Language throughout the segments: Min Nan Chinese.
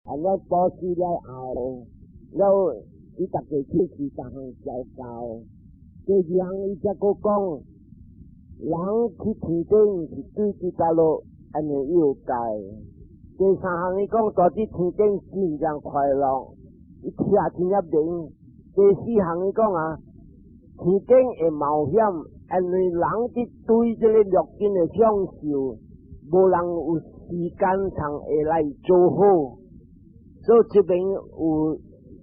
啊，了布施了後，了伊逐家去是逐項交交。第二項伊才閣講，人去天頂是對佇倒落，按呢伊有戒。第三項伊講，住佇天頂真正快樂，伊聽真正明。第四項伊講啊，天頂會冒險，因為人佇對這个六根的享受，無人有時間通會來做好，所以這邊有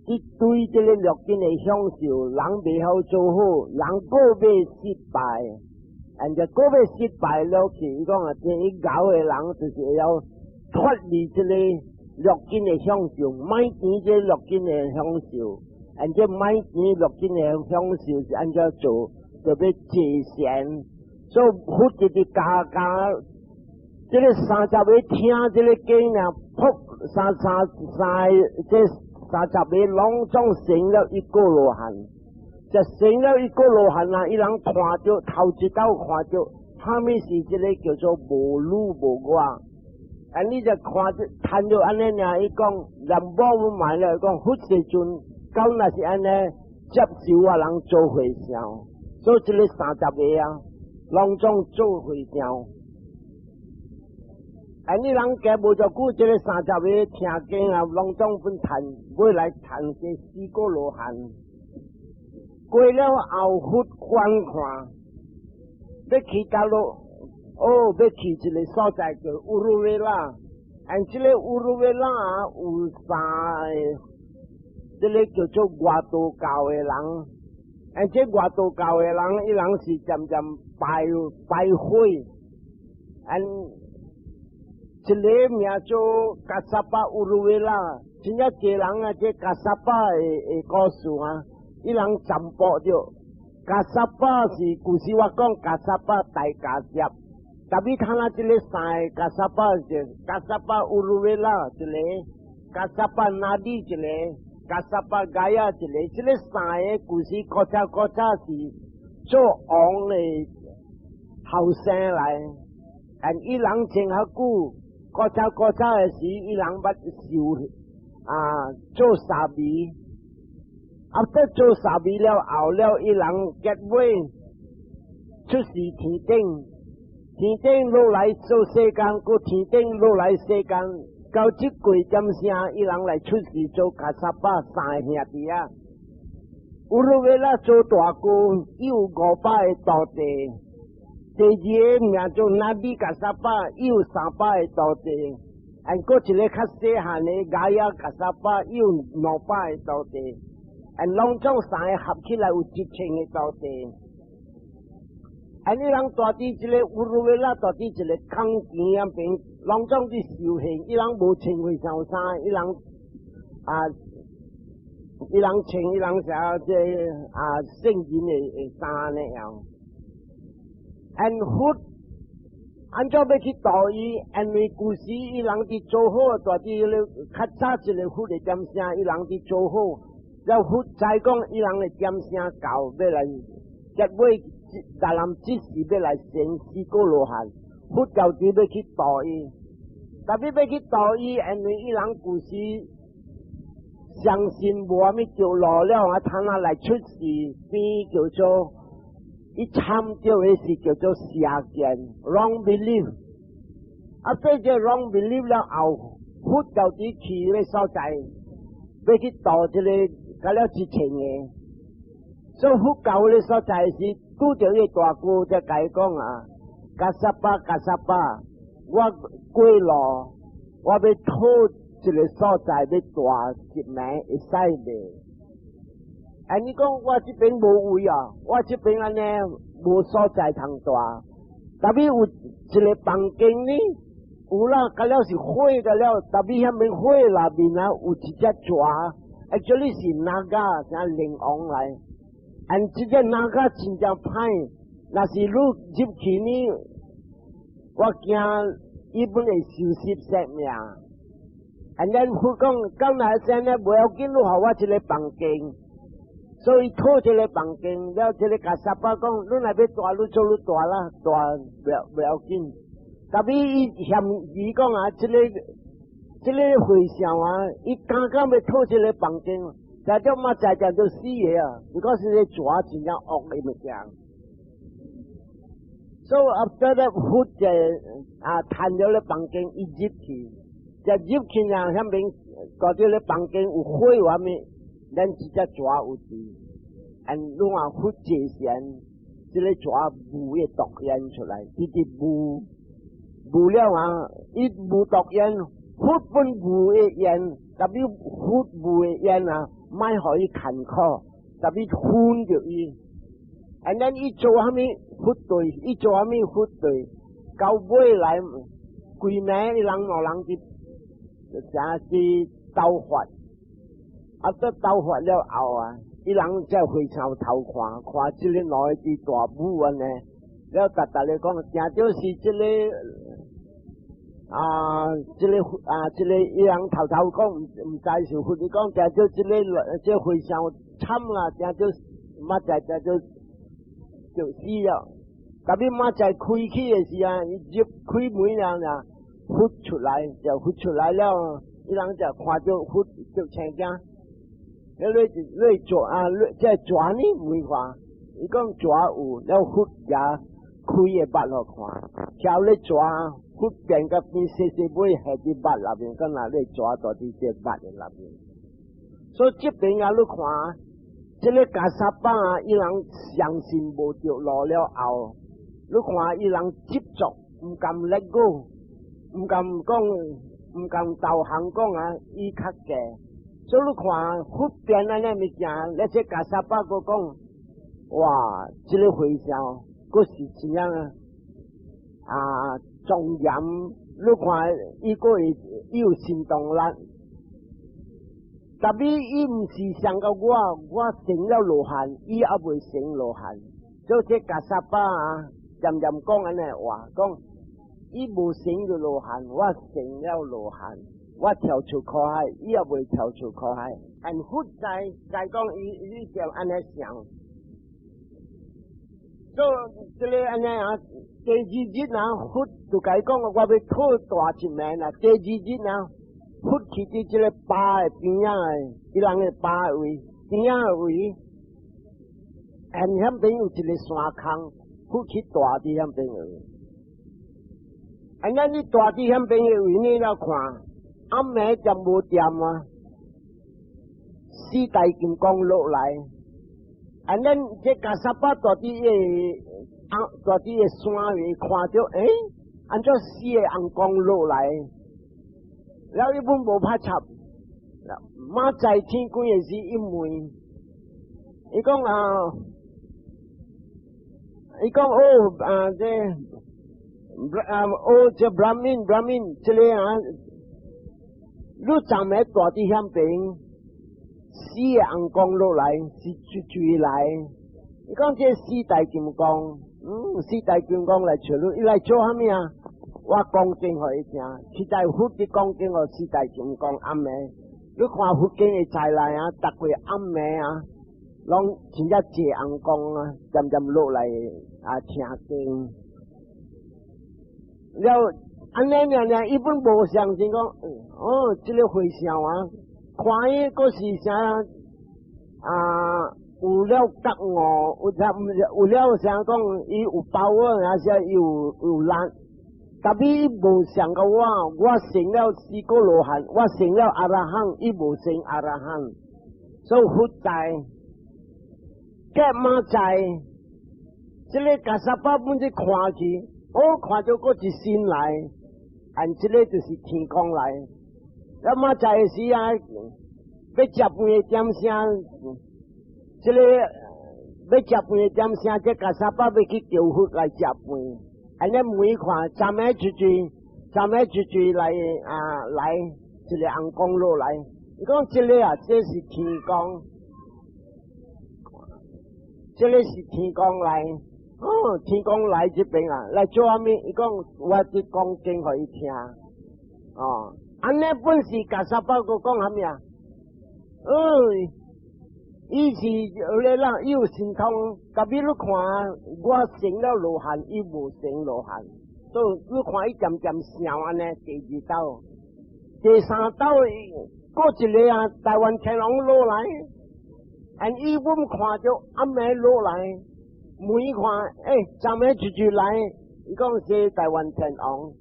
佇對這个六根的享受，人袂曉做好，人閣欲失敗，and 就閣欲失敗落去，伊講啊，這一𠢕的人就是會曉脫離這个六根的享受，莫甜這六根的享受，and 這莫甜六根的享受是按怎做？就欲坐禪，所以佛直直教教，這个三十个聽這个經啊，噗三三三這三十个攏總成了一個羅漢，就成了一個羅漢啊！伊人看著頭一道看著，蝦米是這个叫做無汝無我。啊！你就看著談著按呢爾，伊講人某買了，講佛世尊，到若是按呢接受我人做和尚，所以這个三十个啊，攏總做和尚。啊！你人行無偌久，這个三十个聽經啊，攏總本談，欲來談這四果羅漢。過了後，佛觀看，欲去佗落，哦，欲去一个所在叫烏魯維拉。按這个烏魯維拉有三个，這个叫做外道教的人。按這外道教的人，伊人是漸漸拜拜火，按一个名做加薩巴烏魯維拉，真正濟人啊！這加薩巴的的故事啊，伊人占卜著加薩巴是舊時我講加薩巴大迦葉，特別睇下這个三个加薩巴是加薩巴烏魯維拉一個，加薩巴納迪一個，加薩巴蓋亞一個，這个三个舊時古早古早是做王的後生來，and 伊人前較久。古早古早的時，伊人捌受啊做沙彌，啊，得做沙彌了後了，伊人結尾出世天頂，天頂落來做世間，閣天頂落來世間，到這幾點聲，伊人來出世做迦薩巴三个兄弟啊。烏魯維拉做大哥，伊有500個徒弟。第二个名做納比迦薩巴，伊有300個徒弟，and 閣一个較細漢的蓋亞迦薩巴，伊有200個徒弟，and 攏總三个合起來有1000個徒弟。and 伊人住佇這个烏魯維拉，住佇一个空田仔邊，攏總佇修行，伊人無穿和尚衫，伊人啊，伊人穿伊人啥這啊聖人的的衫那樣。and 佛按怎欲去度伊？因為舊時伊人佇做好，住佇咧較早一个佛的點聲，伊人佇做好，了佛知講伊人的點聲到，欲來結尾，達人只是欲來成四果羅漢，佛教佇欲去度伊，特別欲去度伊，因為伊人舊時相信無啥物著路了，啊，通啊來出世，變叫做。伊參著的是叫做邪見（wrong belief）。啊，對這 wrong belief 了後，佛教佇去个所在，欲去度這个，甲了1000個。所以佛教的所在是拄著伊大哥才共伊講啊，迦薩巴迦薩巴，我過路，我欲討一个所在欲住一暝會使袂？哎，你講我這邊無位啊，我這邊按呢無所在通住，特別有一个房間呢，有啦，甲了是火甲了，特別遐邊火內面啊有一隻蛇，actually 是 naga，像靈王來，and 這隻 naga 真正歹，若是你入去呢，我驚伊本會受死性命。and then 佛講，敢若安呢，無要緊，你予我一个房間。所以討這个房間了，這个迦薩巴講，你若欲住，你做你住啦，住袂袂要緊。特別伊嫌伊講啊，這个這這个和尚啊，伊剛剛欲討這个房間，在這嘛在這就死的啊！如果是個蛇真正惡的物件。So after that，佛就啊，趁著咧房間，伊入去，就入去啊，遐邊覺得咧房間有火話物，咱這隻蛇有佇，and 你看佛坐禪，這个蛇霧的毒煙出來，直直霧霧了啊，伊霧毒煙，佛本霧的煙，特別佛霧的煙啊，莫予伊艱苦，特別熏著伊。And then 伊做啥物佛對，伊做啥物佛對，到尾來規暝伊人兩人佇啥佇鬥法，啊，到鬥法了後啊，伊人才回頭頭看，看這个兩个佇大舞按呢，了逐逐咧講，定著是這个啊，這个啊，這个伊人頭頭講毋毋知是佛，伊講定著這个這和尚慘啦，定著嘛在定著就死了。特別嘛在開去的時啊，伊入開門了呢，佛出來就佛出來了，伊人就看著佛就青驚。你你做啊，你這蛇呢沒看，伊講蛇有，了佛也開个目予看，瞧咧蛇佛變甲變細細尾下佇目內面，敢若你蛇蹛佇這目的內面。所以這邊啊，你看，這个迦薩巴啊，伊人相信無著路了後，你看伊人執著，毋甘 let go，毋甘講，毋甘投降講啊，伊較低。所以你看佛變按呢物件，那這迦薩巴閣講，哇，這个和尚，閣是怎樣啊？啊，莊嚴，你看伊閣會伊有神通力，特別伊毋是像個我，我成了羅漢，伊猶未成羅漢。所以這迦薩巴啊，漸漸講按呢話，講伊無成了羅漢，我成了羅漢，我跳出苦海，伊猶未跳出苦海。And 佛在在講，伊伊就按呢想。所以這个按呢啊，第二日啊，佛就共伊講，我欲討大一暝啦。第二日啊，佛去佇這个壩的邊仔的，伊人的壩的位，邊仔的位，and 遐邊有一个山空，佛去蹛佇遐邊的位。啊，咱你蹛佇遐邊的位，你來看，暗暝就無點啊，四大金剛落來。啊，咱這迦薩巴蹛佇個啊，蹛佇個山位看著，欸，按怎四个紅光落來？了伊本無拍插，明早天光的時，伊問，伊講啊，伊講哦啊，這啊哦這 Brahmin Brahmin 這个啊，你昨暝蹛佇遐邊？四个紅光落來是出水來，伊講這四大金剛，四大金剛來找你，伊來做啥物啊？我講經予伊聽，實在佛佇講經予四大金剛暗暝，你看佛經的材料啊，逐個暗暝啊，攏真正濟紅光啊，漸漸落來啊聽經。了按呢爾爾，伊本無相信講，哦，這个和尚啊。看伊閣是啥啊？有了覺悟，有啥有了啥講？伊有包啊，還是伊有有力？特別伊無像個我，我成了四果羅漢，我成了阿羅漢，伊無成阿羅漢，所以佛在，隔明早，這个迦薩巴本去看去，我看著閣一身來，按這个就是天公來。了明早的時啊，欲食飯的點聲，這个欲食飯的點聲，這迦薩巴欲去求佛來食飯。按呢門看，昨暝出去，昨暝出去來啊來，一个紅光落來。伊講這个啊，這是天公，這个是天公來。哦，天公來這邊啊，來做啥物？伊講我佇講經予伊聽。哦，按呢本是迦薩巴閣講啥物啊？哦，伊是咧人伊有神通，特別你看我成了羅漢，伊無成羅漢，所以你看伊漸漸想按呢，第二道，第三道過一個啊，大梵天王落來，and 伊阮看著暗暝落來，問伊看，欸，昨暝出出來，伊講是大梵天王，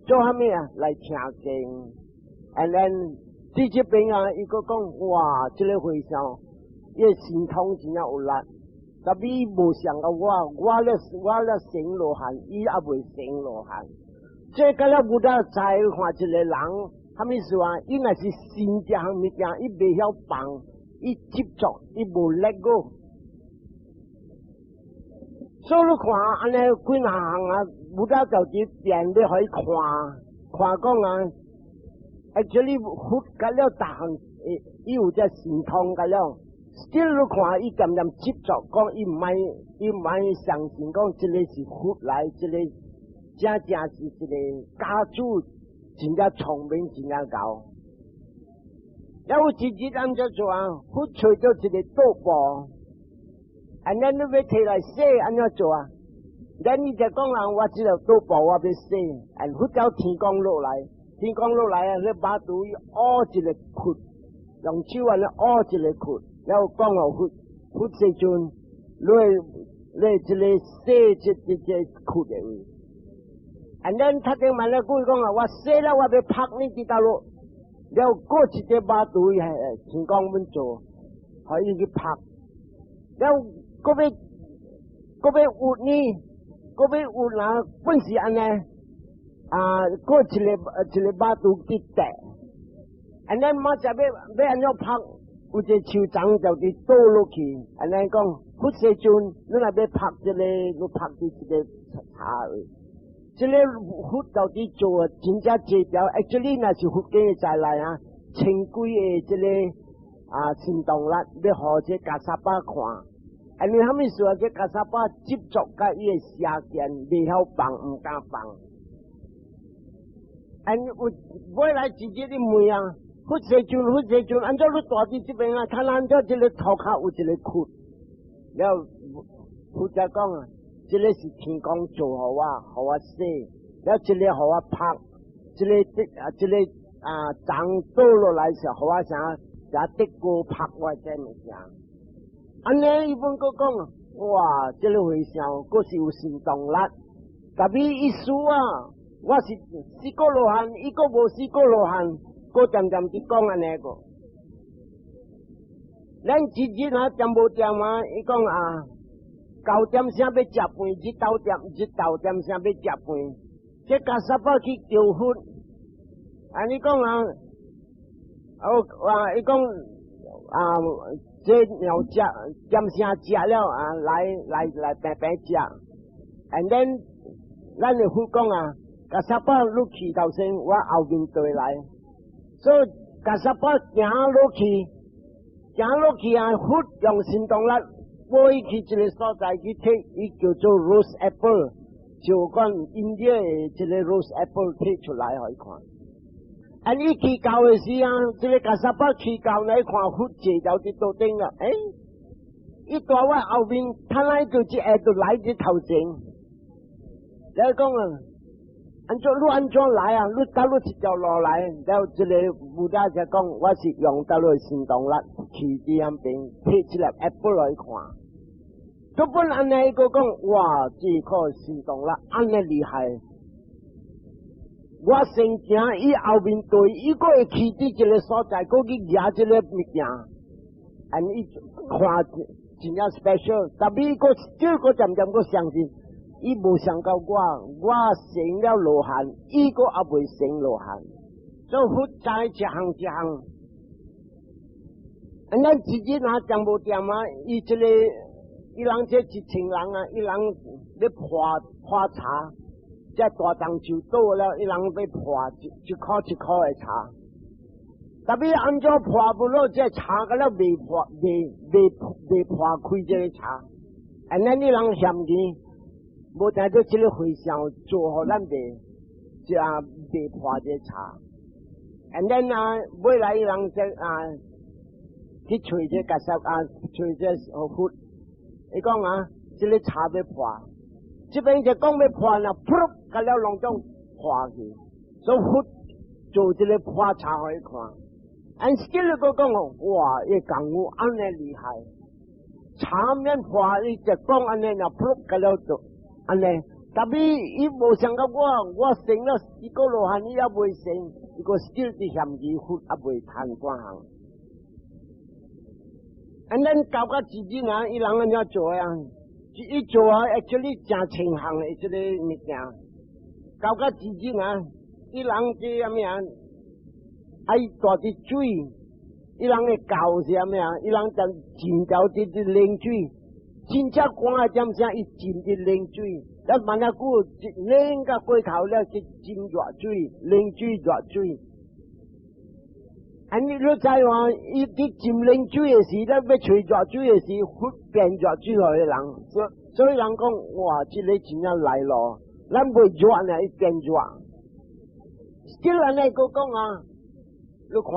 做啥物啊？來聽經，and then 佇這邊啊，伊閣講，哇，這個和尚，伊個神通真正有力，但伊無像甲我，我咧成羅漢，伊猶未成羅漢。這個了無得再看一個人，啥物事啊？伊若是信這項物件，伊袂曉放，伊執著，伊無 let go。所以你看按呢幾若項啊，無得就佇變咧，予伊看，看講啊，actually 佛甲了逐項，伊有這神通甲了，still 你看伊漸漸執著，講伊毋愛，伊毋愛相信講這個是佛來，這個正正是一個家主，真正聰明，真正𠢕。了有一日按怎做啊？佛揣著一個桌布。按呢你欲提來洗，按怎做啊？咱伊就講啊，我這個桌布我欲洗，按佛叫天公落來，天公落來啊，彼巴肚伊挖一個窟，用手按呢挖一個窟，了後講予佛，佛世尊，你這個洗這窟的位。按咱讀經萬咧句講啊，我洗了我欲曝你佇佗落，了過一個巴肚伊天公阮做，予伊去曝，了。閣欲有呢，閣欲有人本是按呢，啊，閣一個一個巴肚去綴，按呢馬上欲欲按怎曝，有一個樹叢就佇倒落去，按呢講，佛世尊，你若欲曝這個，你曝佇這個柴位，這個佛到底做真正濟條，actually 若是佛經的在內啊，千幾個這個啊神動力，欲予這迦薩巴看。因為啥物事啊？這迦薩巴執著佮伊的邪見，袂曉放，毋敢放。按有尾來一日你問啊，佛世尊，佛世尊，按怎你蹛佇這邊啊？看按怎這個塗跤有一個窟？了佛才講啊，這個是天公做予我，予我洗，了這個予我曝，這個啊，這個啊，叢倒落來時，予我啥？啥得過曝我這物件。按呢，伊本閣講，哇，這個和尚閣是有神動力，但伊意思啊，我是四果羅漢，伊閣無四果羅漢，閣漸漸佇講按呢個。咱一日啊，點無點啊，伊講啊，9點聲欲食飯，日頭點日頭點聲欲食飯，這迦薩巴去求佛，啊，你講啊，哦啊，伊講啊。這鳥食點聲食了啊，來來來平平食，and then 咱的佛講啊，迦薩巴你去頭先，我後面綴來，所以迦薩巴行落去，行落去啊，佛用神動力飛去一個所在去提，伊叫做 rose apple，就講印度的這個 rose apple 提出來予伊看。啊！伊去到的時啊，這個迦薩巴去到來看佛坐佇佇桌頂啦，欸，伊蹛我後面，他來就一下就來佇頭前。來講啊，按怎你按怎來啊？你佗落一條路來，了這個佛陀就講，我是用佗落神動力去佇遐邊提一粒 apple 來看。都本按呢個講，哇，這個神動力按呢厲害。我先行，伊後面綴，伊閣會去佇這個所在，閣去舉這個物件，按伊看真正 special，但伊閣這個漸漸閣相信，伊無想到我，我成了羅漢，伊閣猶未成羅漢，所以佛知一項一項。啊，咱自己若講無掂啊，伊這個伊人這一千人啊，伊人咧破破柴。這大樟樹倒了，伊人欲破一一箍一箍的柴，但欲按怎破不落，這柴個了未破，未破開這個柴，按呢伊人嫌伊，無聽到這個和尚做予咱袂，就啊未破這個柴，按呢啊尾來伊人這啊去揣這迦薩啊，揣這佛，伊講啊，這個柴欲破。這邊就講欲破啦，噗，甲了攏總破去，所以佛做這個破茶予伊看。And still 閣講哦，哇！伊功夫按呢厲害，茶免破，伊就講按呢，若噗個了就按呢。Tapi 伊無像甲我，我成了四果羅漢，伊猶未成，伊閣 still 佇嫌疑佛猶未趁半項。And then 到甲自己啊，伊人按怎做啊？伊做啊，actually 誠清項的這個物件。到甲自己啊，伊人這啥物啊？愛蹛佇水，伊人的教是啥物啊？伊人就浸掉佇佇冷水，真正寒的點聲，伊浸佇冷水，了慢仔久冷甲過頭了，去浸熱水，冷水熱水。啊，你知無？伊佇浸冷水的時，咱欲揣熱水的時，佛變熱水予彼人，所以人講，哇，這個真正來咯，咱袂熱呢，伊變熱。這按呢閣講啊。你看，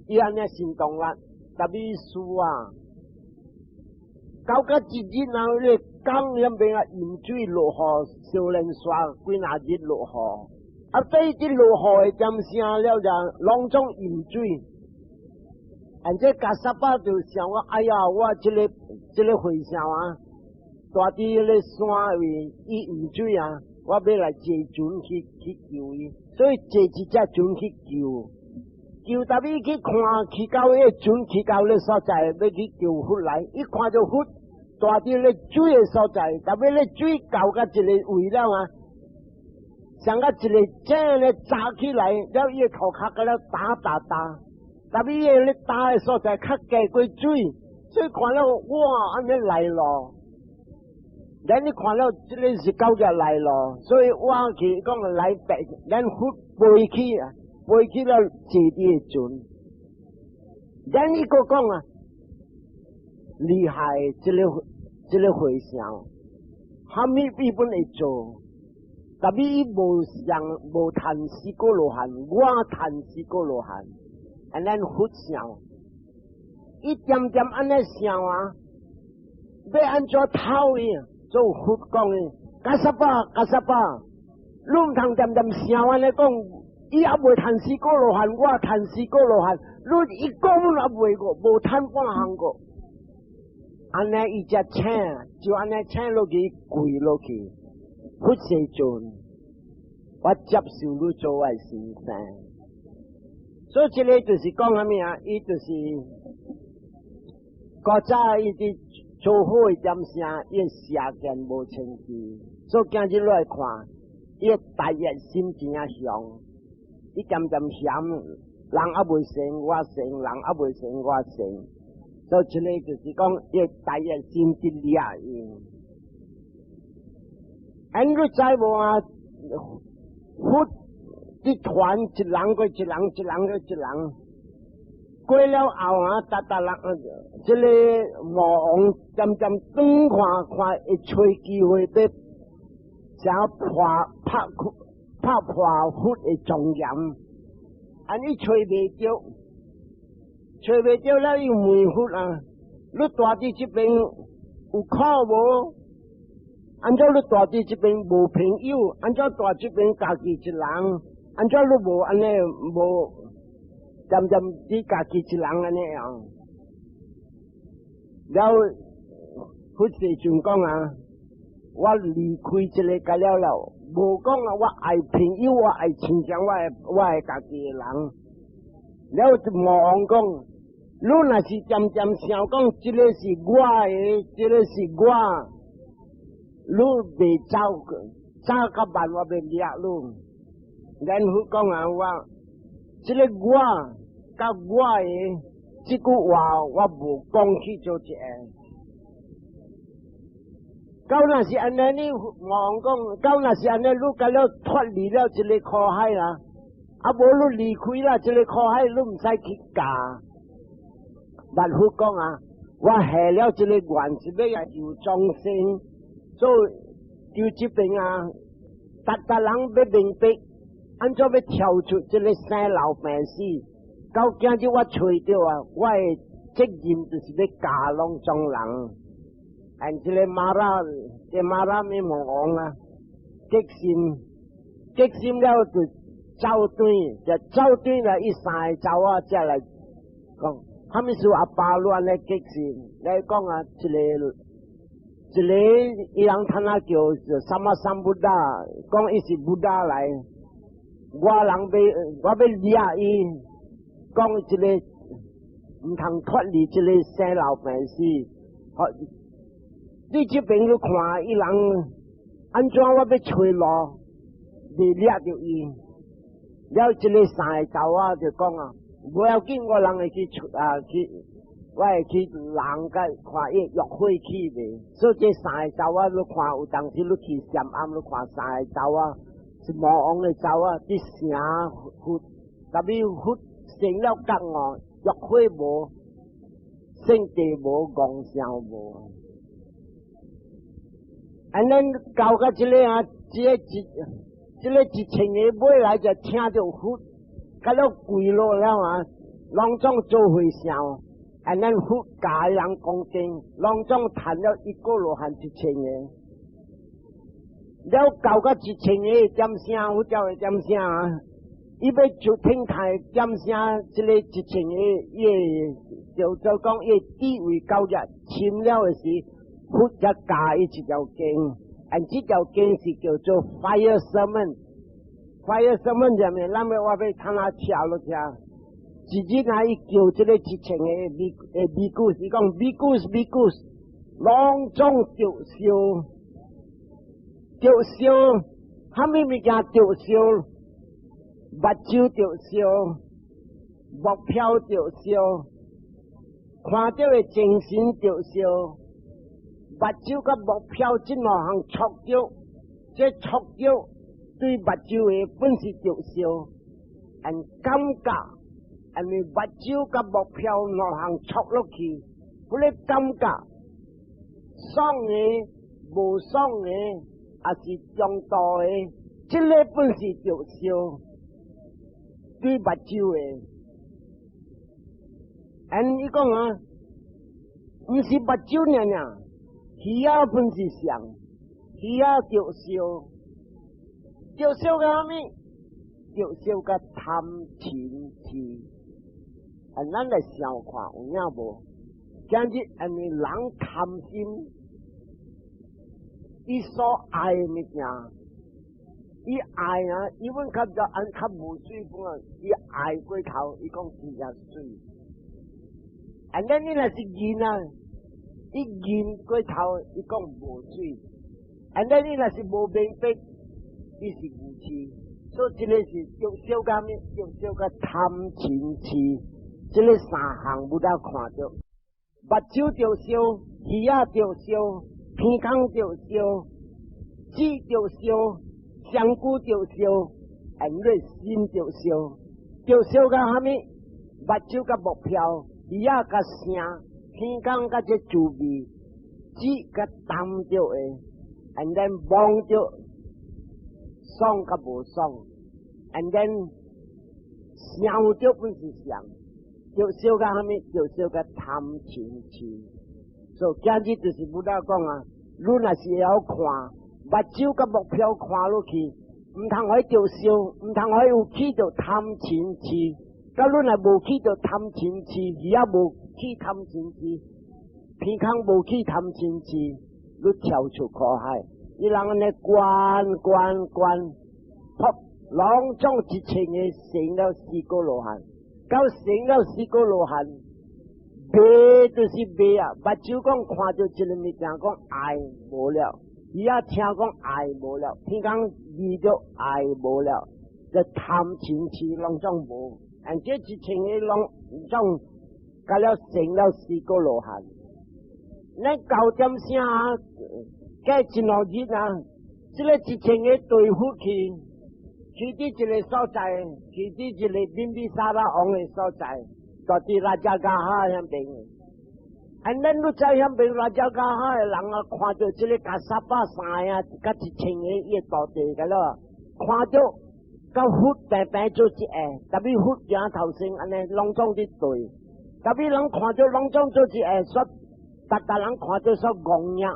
伊按呢行動力，tapi 輸啊，到甲一日然後你江兩邊啊，淹水落雨，小連續幾若日落雨，啊，對這落雨的點聲了就攏總淹水，按這加沙巴就想我，哎呀，我這個和尚啊，蹛佇彼個山位伊淹水啊，我欲來坐船去救伊，所以坐一隻船去救。救 tapi 去看，去到彼個船去到咧所在，欲去救佛來，一看著佛蹛佇咧水的所在，tapi 咧水到甲一個位了啊，像甲一個正咧炸起來，了伊個頭殼甲了打打打，tapi 伊個咧打的所在較低過水，所以看了哇，按呢來咯。咱你看了這個是到遮來咯，所以我去講來白，咱佛飛去啊。飛去了坐佇個船，咱伊閣講啊，厲害，這個和尚，蝦米伊本會做，tapi 伊無像無趁四果羅漢，我趁四果羅漢，按咱佛想，伊點點按呢想啊，欲按怎討伊？做佛講的，迦葉迦葉，你毋通點點想按呢講。伊猶未趁四果羅漢，我趁四果羅漢，你一個阮猶未過，無趁半項過。按呢伊才請，就按呢請落去跪落去，佛世尊，我接受你做我先生。所以這個就是講啥物啊？伊就是古早伊佇做好的點聲，伊邪見無清氣，所以今日來看，伊大業心真正強。伊漸漸嫌人猶未成，我成；人猶未成，我成。所以這個就是講，伊大業心佇掠伊。按你知無啊？佛佇傳一人過一人，一人過一人，過了後啊，逐逐人，這個魔王漸漸轉看看，會揣機會欲想要破拍拍破佛的莊嚴，按呢揣袂著，揣袂著了，伊問佛啊，你蹛佇這邊有苦無？按怎你蹛佇這邊無朋友？按怎蹛這邊家己一人？按怎你無按呢無？漸漸你家己一人按呢樣？了佛世尊講啊，我離開這個甲了了，無講啊，我愛朋友，我愛親情，我愛家己的人。了魔王講，你若是漸漸想講，這個是我的，這個是我，你袂走，走較慢，我欲掠你。然後講啊，我這個我佮我的這句話，我無講去做一個。到若是按呢，你魔王講，到若是按呢，你佮了脫離了這個苦海啦，啊無你離開啦，這個苦海，你毋使去教。但佛講啊，我下了這個願是欲來救眾生，所以就這邊啊，逐逐人欲明白，按怎欲跳出這個生老病死，到今日我揣著啊，我的責任就是欲教攏總人。按這個瑪拉，這瑪拉咩魔王啊，激心，激心了就走轉，就走轉來，伊三个查某才來講，啥物事阿爸你按呢激心？來講啊，一个一个伊人通啊叫 Sammasambuddha，講伊是 Buddha 來，我人欲我欲掠伊，講這個毋通脫離這个生老病死。好，你這邊去看伊人按怎我欲揣路，未掠著伊。了，這个三个查某就講啊，無要緊，我人會去出啊去，我會去人甲看伊欲火起未。所以這三个查某你看有當時你去禪庵，你看三个查某是魔王的查某，佇成佛，特別佛成了覺悟，欲火無，聖地無，戇相無。按呢到甲這个啊，這个一。這个一千个尾來就聽著佛，甲了跪落了啊，攏總做回向，按呢佛教人講經，攏總談了一個羅漢一千个，了到甲一千個點聲，佛教的點聲啊，伊欲就聽台點聲，這个一千个，伊就就講伊地位高者深了的時，佛才教伊一條經。按這條經是叫做 Fire Sermon，Fire Sermon 上面，咱欲我欲聽下聽落聽。一日啊，伊叫這个一千个比誒比丘，是講比丘比丘，攏總著燒，著燒，啥物物件著燒？目睭著燒，目標著燒，看著的精神著燒。目睭佮目標這兩項觸著，這觸著對目睭的本是著燒，按感覺，因為目睭佮目標兩項觸落去，彼个感覺爽的、無爽的，抑是中度的，這个本是著燒，對目睭的。按伊講啊，毋是目睭爾爾。耳仔本是上，耳仔著燒，著燒個啥物？著燒個貪嗔痴。啊，咱來想看有影無？今日因為人貪心，伊所愛的物件，伊愛啊，伊阮較較按較無水本啊，伊愛過頭，伊講真正媠。啊，咱你若是囡仔。伊認過頭，伊講無媠；按呢你若是無明白，伊是愚痴。所以這个是著燒甲物？著燒甲貪嗔痴，這个三項無得看著。目睭著燒，耳仔著燒，鼻孔著燒，舌著燒，身軀著燒，按呢心著燒，著燒甲啥物？目睭佮目標，耳仔佮聲。鼻孔佮這滋味，舌佮擔著的，and then 摸著爽佮無爽，and then 想著本是想，著燒甲啥物？著燒甲貪嗔痴。所以今日就是 Buddha 講啊，你若是會曉看，目睭佮目標看落去，毋通予著燒，毋通予有起著貪嗔痴。佮你若無起著貪嗔痴，耳仔無起貪嗔痴，鼻孔無起貪嗔痴，你跳出苦海。伊人按呢觀觀觀，噗，攏總一千个成了四果羅漢，到成了四果羅漢，袂就是袂啊！目睭講看著一个物件講愛無了，耳仔聽講愛無了，鼻孔聞著愛無了，這貪嗔痴攏總無。按這一千个攏總，甲了成了四果羅漢。咱九點聲，過一兩日啊，這个一千个對佛去，去佇一个所在，去佇一个賓比沙拉王的所在，就佇拉加加哈遐邊。按咱你知遐邊拉加加哈的人啊，看著這个迦薩巴三个，佮一千个伊的徒弟個咯，看著。佮佛平平做一下，特別佛行頭先按呢攏總佇對，特別人看著攏總做一下，說逐逐人看著說戇影，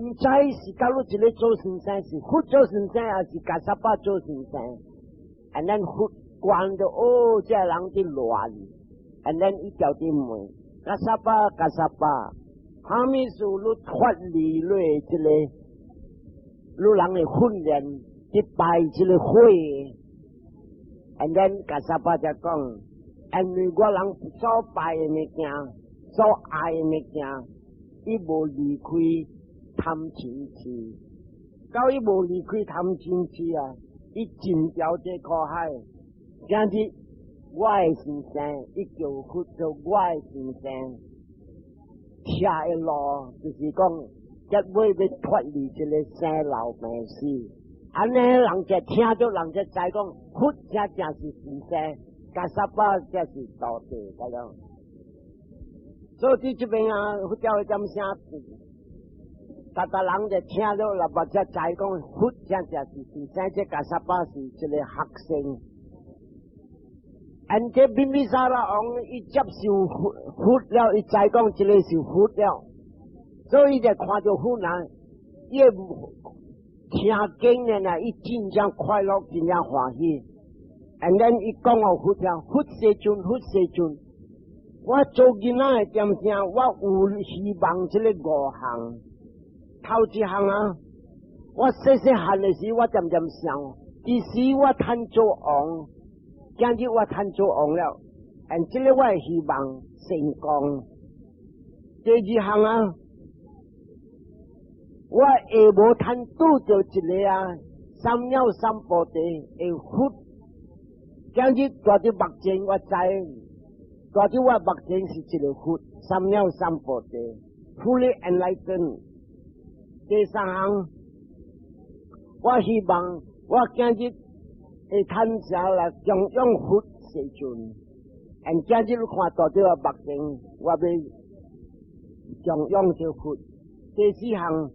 毋知是假如一个做先生是佛做先生，抑是迦薩巴做先生。，and then 佛觀著哦，這人佇亂，and then 伊就佇問，Kassapa Kassapa，啥物事你脫離你這個，你人的訓練去拜這個火，and then Kassapa 就講，因為我人所拜的物件，所愛的物件，伊無離開貪嗔痴，到伊無離開貪嗔痴啊，伊進掉這苦海。今日我的先生，伊叫佛做我的先生，徛的路就是講，結尾欲脫離這個生老病死。按呢人就聽著人就知講，佛才正是先生，Kassapa 才是徒弟，咁樣。所以這邊啊，佛教的點聲，逐逐人就聽著，六目才知講，佛才正是先生，這 Kassapa 是一個學生。按這 Bimbisara 王伊接受佛佛了，伊知講這個是佛了，所以就看著佛人，伊聽經的呢，伊真正快樂，真正歡喜。And then 伊講予佛聽，佛世尊，佛世尊，我做囡仔的點聲，我有希望這個五項。頭一項啊，我細細漢的時，我漸漸想，其實我趁做王。今日我趁做王了，and 這個我希望成功。第二項啊，我下無趁拄著一個啊，三藐三菩提的佛。今日蹛佇目前我知，蹛佇我目前是一個佛，三藐三菩提，fully enlightened。第三項，我希望我今日會趁啥來供養佛世尊。and 今日你看蹛佇我目前，我欲供養這佛。第四項，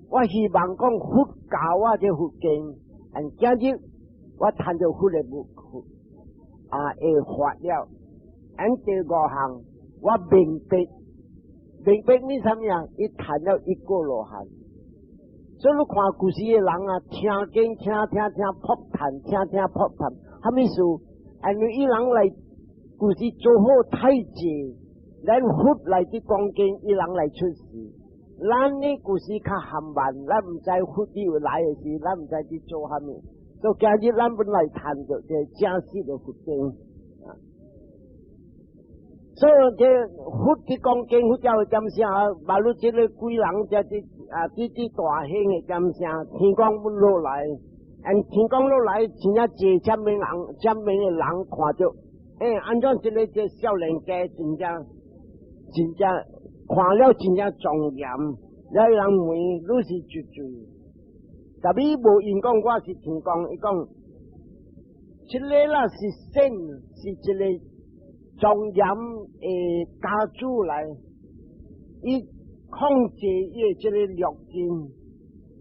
我希望講佛教我這佛經，and 今日我趁著佛的佛啊會發了。and 第五項，我明白，明白你啥物啊？伊趁了一果羅漢。所以你看古時的人啊，聽經聽聽聽噗痰，聽聽噗痰，啥物事？因為伊人來古時做好太濟，咱佛來佇講經，伊人來出世。咱呢古時較含慢，咱毋知佛有來的時，咱毋知佇做啥物。所以今日咱本來談著這正式的佛經。所以這佛佇講經，佛教的點聲，馬路這個鬼人這佇啊，佇佇大興的點聲，天公阮落來，and 天公落來，真正濟啥物人，啥物的人看著，欸，按怎這個這少年家真正真正看了真正莊嚴，了人問你是幾歲？特別無因講我是天公，伊講，這個啦是聖，是一個莊嚴的家主來，伊控制伊的這個六根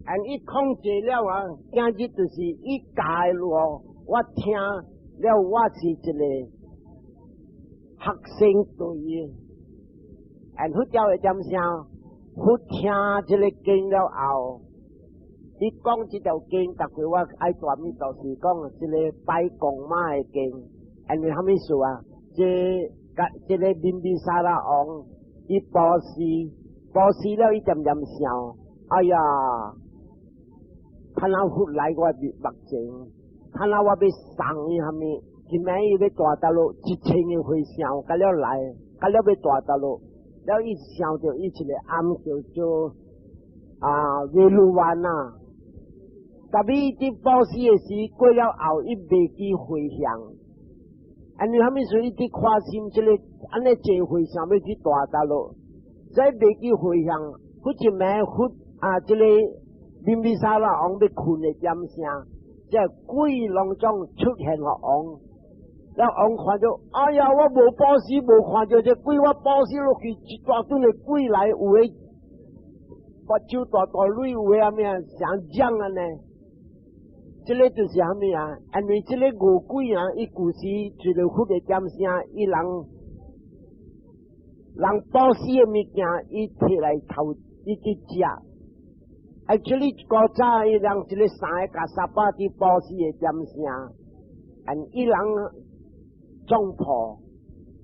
，and 伊控制了啊，今日就是伊教的路，我聽了我是一個學生對的，and 佛教的點聲，佛聽這個經了後，伊講這條經，逐回我愛大物就是講這個拜公媽的經，因為啥物事啊？這個這個 Bimbisara 王，伊布施，布施了，伊漸漸想，哎呀，趁阿佛來我目前，趁阿我欲送伊啥物，今暝伊欲蹛大路，一千個和尚，甲了來，甲了欲蹛大路，了伊想著伊一個翁叫做啊威魯灣啊，特別佇布施的時過了後，伊袂記回向。因為啥物事？伊佇看心這個按呢濟和尚欲去蹛大路，再袂記回向，佛一暝佛啊，這個 Bimbisara 王欲睏的點聲，這鬼攏總出現予王，了王看著，哎呀，我無布施，無看著這鬼，我布施落去一大陣的鬼來，有的目睭大大蕊，有的啥物啊，像講按呢。這個就是啥物啊？因為這個餓鬼啊，伊舊時一個佛的點聲，伊人人布施的物件，伊提來偷，伊去食。Actually 古早伊人這個三個 Kassapa 佇布施的點聲， And 伊人撞破，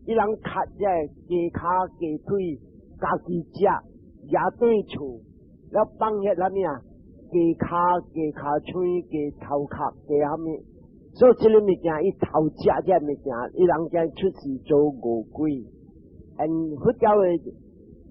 伊人較這雞跤雞腿，家己食，也對厝，了放遐啥物啊？雞跤、雞跤喙、雞頭殼、雞啥物？所以這个物件，伊偷食這个物件，伊人將出世做餓鬼。And 佛教的，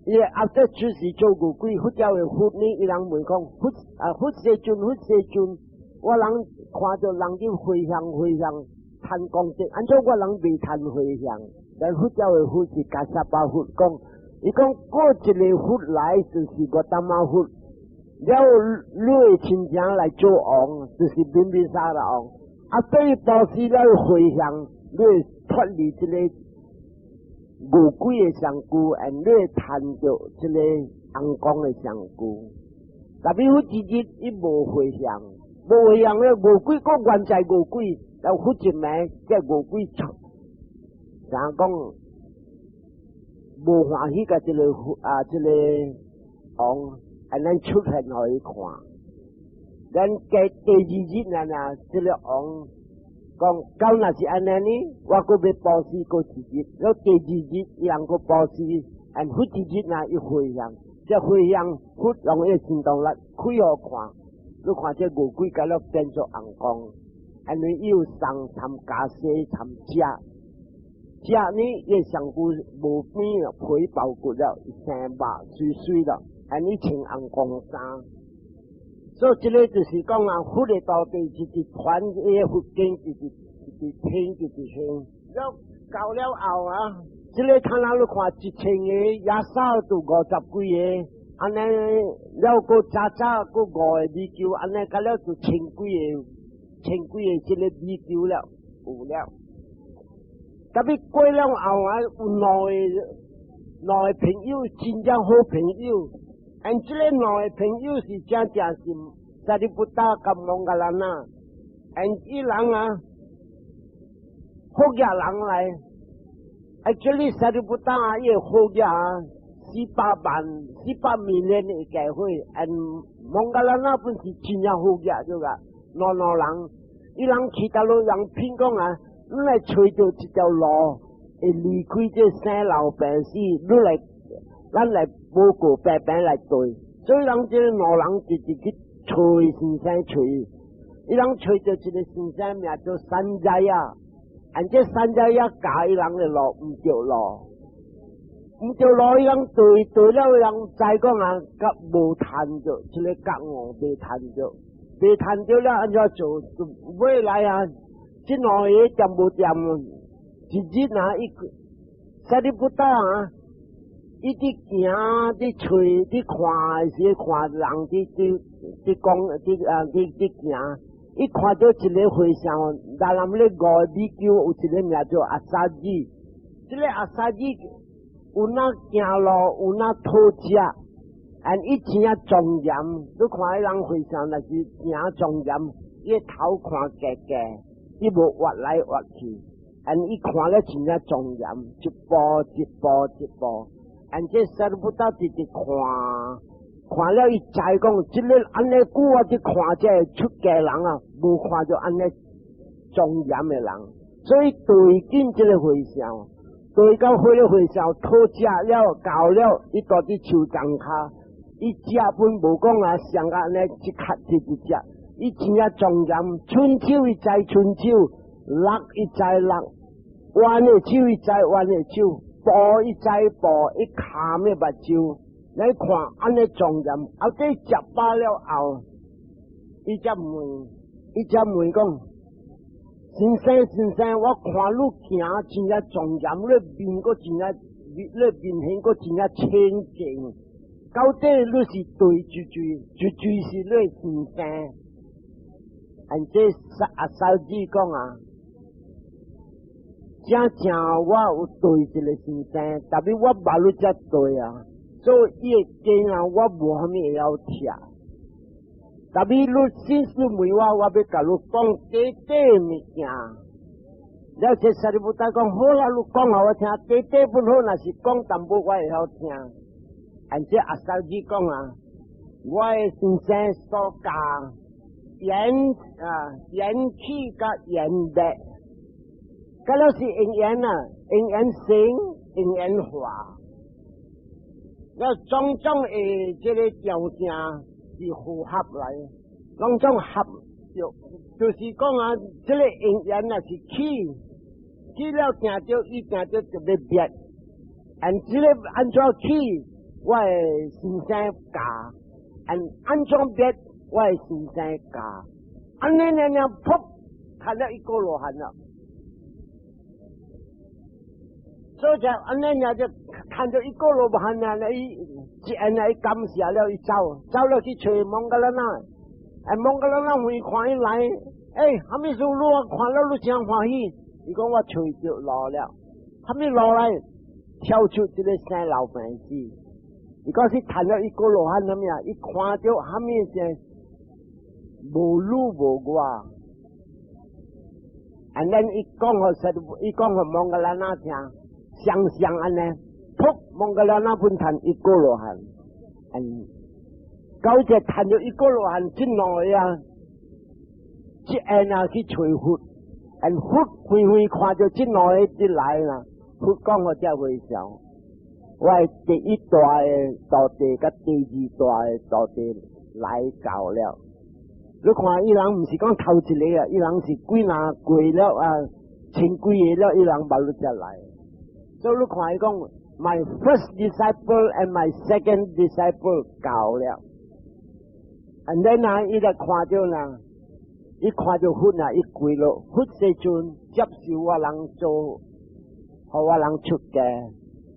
伊後出世做餓鬼，佛教的佛呢，伊人問講佛啊，佛世尊，佛世尊，我人看著人伫回向回向，貪功德，按怎我人未貪回向？但佛教的佛是迦葉佛講，伊講過一个佛來就是個達摩佛。了，你的親情來做王，就是賓比沙羅王。啊，對布施了回向，你會脫離這个餓鬼的身軀，and 你會趁著這个王公的身軀。特別佛一日伊無回向，無回向咧，餓鬼閣原在餓鬼，了佛一暝，這餓鬼出，怎講無歡喜共這个啊，這个王。按呢出現予伊看，咱第二日啊，呐，這个王講，到若是按呢呢，我閣欲布施閣一日，了第二日伊人閣布施，按佛一日若伊回向，這回向佛用伊神通力開予看，你看這餓鬼甲了變做王公，因為伊有送參袈裟參食，食呢伊身軀無邊了，皮包骨了，生肉媠媠了。按呢穿紅光衫，所以這个就是講啊，佛的道地一直傳伊个佛經，一直一直聽，一直聽。了到了後啊，這个看哪你看一千个耶穌就五十幾个，按呢了閣早早閣五个比丘，按呢到了就千幾个，千幾个這个比丘了，有了。特別過了後啊，有兩个兩个朋友，真正好朋友。And 這个兩个朋友是正正是沙利布達佮摩訶蘭那，and 伊人啊，好額人來，actually 沙利布達啊，伊個好額啊，400萬400 million 的計會，and 摩訶蘭那本是真正好額對個，兩兩人，伊人去佗落人聽講啊，你來揣著一條路，會離開這生老病死，你來。咱來報告白白來對，所以人這兩人直直去揣先生揣，伊人揣著一个先生名做三仔啊，按這三仔啊教伊人的路毋著路，毋著路伊人對對了，伊人知講啊，佮無趁著，這个覺悟未趁著，未趁著了按怎做？未來啊，這兩个掂無掂？一日啊，伊沙利布達啊。伊佇行，佇揣，佇看時，看人佇佇佇講，佇啊佇佇行，伊看著一个和尚，那人咧五个比丘有一个名做阿薩吉，這个阿薩吉有哪行路，有哪討食，and 伊真正莊嚴，你看彼人和尚若是行莊嚴，伊頭看低低，伊無越來越去，and 伊看了真正莊嚴，一步一步一步。按這沙利布達直直看，看了伊知講，這个按呢久我佇看這个出家人啊，無看著按呢莊嚴的人，所以對見這个和尚，對到彼个和尚討食了夠了，伊蹛佇樹叢跤，伊食本無講啊，上按呢一卡直直食，伊真正莊嚴，伸手伊知伸手，落伊知落，彎的手伊知彎的手。步伊知步，伊崁的目睭，你看按呢莊嚴，後底食飽了後，伊才問，伊才問講：先生先生，我看你行真正莊嚴，你面閣真正，你面型閣真正清淨，到底你是對住住，絕對是你先生？按這阿薩子講啊。正正我有對一个先生，特別我捌你才對啊，所以伊个經啊，我無啥物會曉聽。特別你先是問我，我欲共你講短短物件。了這沙利布達講好啦，你講予我聽，短短本好，若是講淡薄我會曉聽。按這阿薩子講啊，我的先生所教緣啊緣起佮緣滅。嗰了是因緣啊，因緣生，因緣化。了種種的這個條件是符合來，攏總合就就是講啊，這個因緣啊是起，起了定著，伊定著就欲滅。按這個按怎起，我的先生教；按按怎滅，我的先生教。按呢呢呢，噗，看了一個羅漢了。所以就按呢呢就看到一個羅漢啊，伊一按呢伊感謝了，伊走，走了去揣摩旮旯那，哎，摩訶蘭那會看伊來，欸，啥物事你看了你真歡喜？伊講我揣著路了，啥物路來？跳出這個生老病死。伊講是談了一個羅漢啥物啊？伊看著啥物事無汝無我。And then 伊講予實，伊講予摩訶蘭那聽，相像按呢，噗，摩訶蘭那本談一個羅漢，嗯，到這談著一個羅漢，這兩個啊，這按啊去揣佛，and 佛遠遠看著這兩个就來啦，佛講予這和尚，我第一大的徒弟佮第二大的徒弟來到了。你看伊人毋是講頭一個啊，伊人是幾若過了啊，千幾個了，伊人捌你才來。所以你看伊講，my first disciple and my second disciple 到了。And then 啊，伊就看著啦，伊看著佛啊，伊跪落，佛世尊接受我人做，予我人出家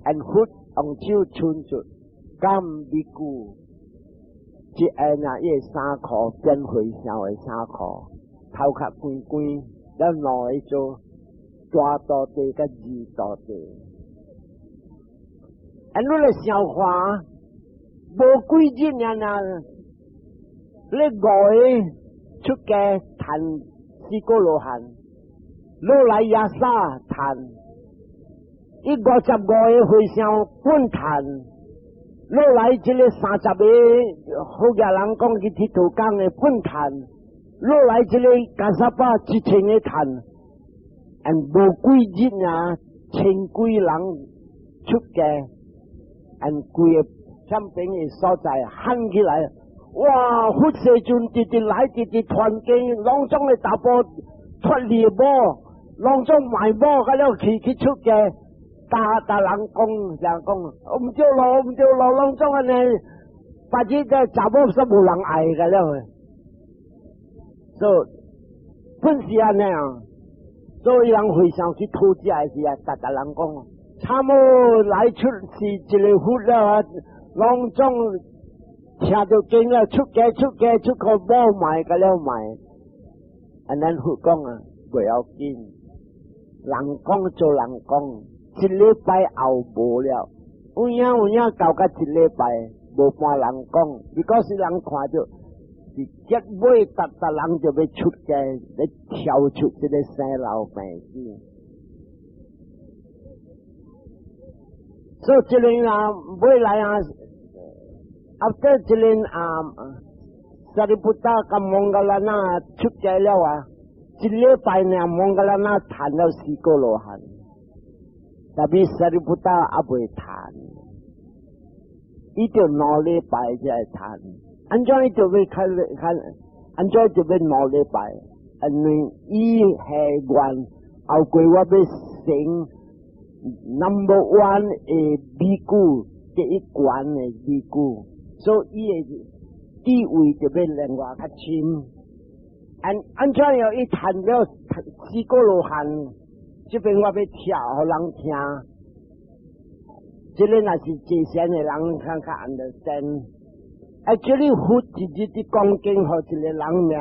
，and 佛用手伸出，敢比丘。這下啊，伊的衫褲變和尚的衫褲，頭殼光光，了兩个做大徒弟佮二徒弟。啊，你來想看，無幾日爾爾，你五個出家談四個羅漢，落來耶沙談，伊55個和尚本談。落來這个30個好個人講去鐵頭工的本談，落來這個加薩巴1000個談，and 無幾日啊，千幾人出家，and 規個產品的所在喊起來，哇！佛世尊直直來，直直傳經，攏總的查埔脫離某，攏總賣某，佮了去去出家。逐逐人講，人講，毋對路，毋對路，攏總按呢，把這個查某煞無人愛個了。所以本是按呢啊，所以人和尚去討食的時啊，逐逐人講，差無來出是一個佛了，攏總聽著經了，出家出家出個某賣個了賣，按咱佛講啊，袂要緊，人講做人講。一禮拜後無了，有影有影到甲一禮拜無半人講，如果是人看著是結尾，逐逐人就欲出家，欲跳出這个生老病死。所以這个啊，未來啊，啊，這這个啊，沙利布達佮摩訶蘭那出家了啊，一禮拜呢，摩訶蘭那談了四個羅漢。特別沙利布達猶未談，伊著兩禮拜才會談。按怎伊就欲看看，按怎就欲兩禮拜？因為伊係願後過我欲成 number one 的比丘，第一懸的比丘，所以伊的地位就欲另外較深。按按怎樣伊談了四個羅漢？這邊我欲跳予人聽，這个若是坐禪的人較較 understand。啊，這裡佛一日佇講經予一個人名，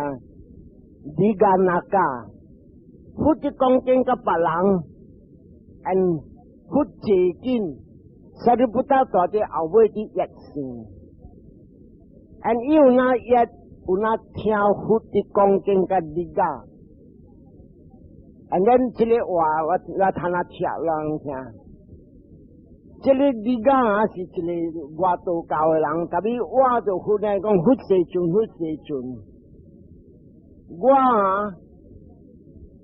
迪加那加，佛佇講經佮別人，and 佛坐緊，沙利布達蹛佇後尾佇譯線，and 伊有哪譯，有哪聽佛佇講經佮迪加。And then 這个話我我聽下聽人聽，這个你講啊是一个外道教的人，特別我就佛來講佛世尊，佛世尊，我啊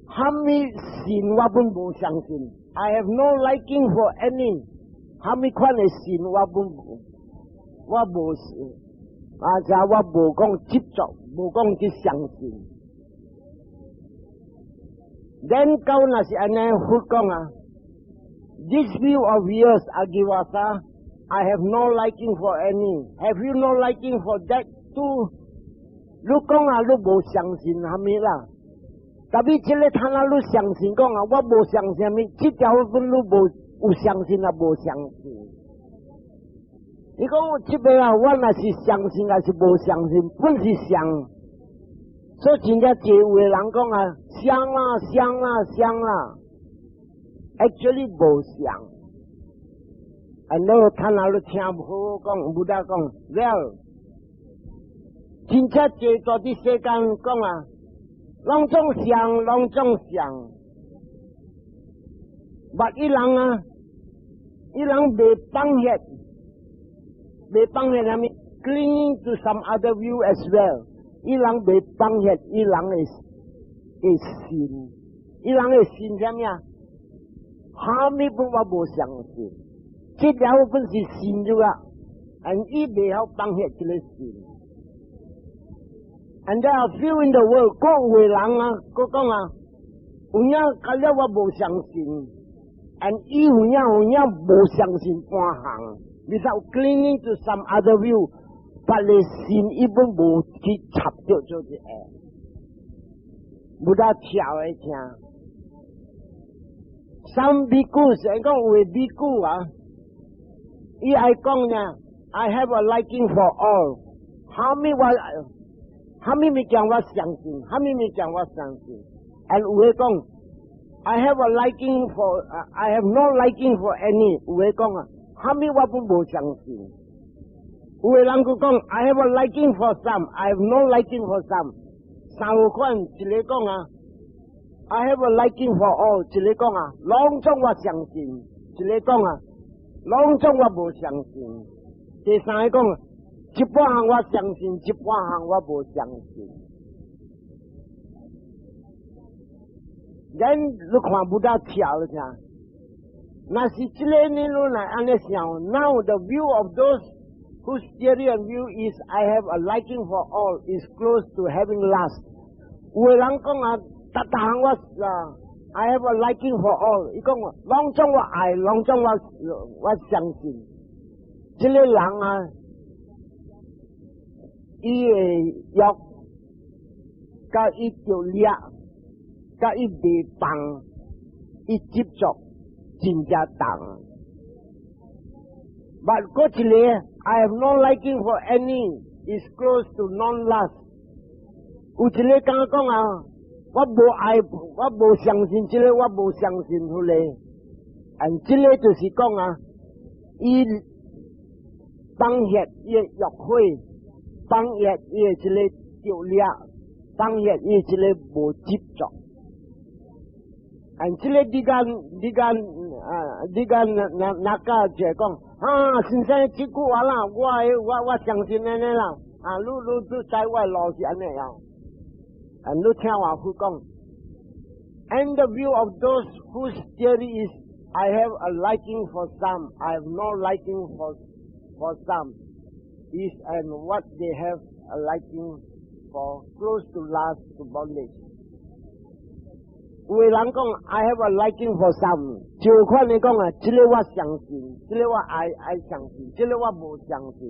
啥物神我攏無相信。I have no liking for any，啥物款的神我攏我無，啊，就我無講執著，無講去相信。Then 到若是按呢佛講啊，This view of yours, Aggivasa, I have no liking for any. Have you no liking for that too? 你講啊，你無相信啥物啦？特別這个他那你相信講啊，我無相信啥物，這條分你無有相信啊，無相信。你講我這邊啊，我若是相信還是無相信，本是相。所以真正濟有的人講啊，相啦，相啦，相啦，actually 無相。啊，你他那你聽好講，Buddha 講，well，真正濟在佇世間講啊，攏總相，攏總相。捌伊人啊，伊人未放下，未放下啥物？Clinging to some other view as well。伊人未放下，伊人的信，伊人的信啥物啊？啥物本我無相信，這條本是信咗啊，and 伊袂曉放下這個信。And there are few in the world，閣有的人啊，閣講啊，有影甲了我無相信，and 伊有影有影無相信半項，without clinging to some other view，別个信伊本無去插著做一個，無得跳來聽。Some bhikkhu 講有的比丘啊，伊愛講呢，I have a liking for all，啥物我。啥物物件我相信，啥物物件我相信。And 有的講，I have a liking for，I have no liking for any。有的講啊，啥物我攏無相信。有的人閣講，I have a liking for some，I have no liking for some。三款，一个講啊，I have a liking for all，一個講啊，攏總我相信；一個講啊，攏總我無相信。第三个講，一半項我相信，一半項我無相信。咱你看 Buddha 跳了聽，若是這个呢，你來按呢想，Now the view of those whose theory and view is I have a liking for all is close to having lust。有的人講啊，逐逐項我啊，I have a liking for all，伊講攏總我愛，攏總我相信。這个人啊，伊的欲，佮伊著掠，佮伊袂放，伊執著真正重。But 閣一个，I have no liking for any is close to non-lust。有一个敢講啊，我無愛，我無相信這个，我無相信彼个。And 這个就是講啊，伊放下伊的欲火，放下伊的這个著掠，放下伊這个無執著。And 這个你間你間啊，你間那那個就講啊，先生這句話啦，我相信按呢啦，啊，你知我路是按呢樣，啊，你聽話佢講。And the view of those whose theory is I have a liking for some, I have no liking for some, is and what they have a liking for close to lust to bondage。有的人講，I have a liking for some，就款你講啊，這个我相信，這个我愛愛相信，這个我無相信，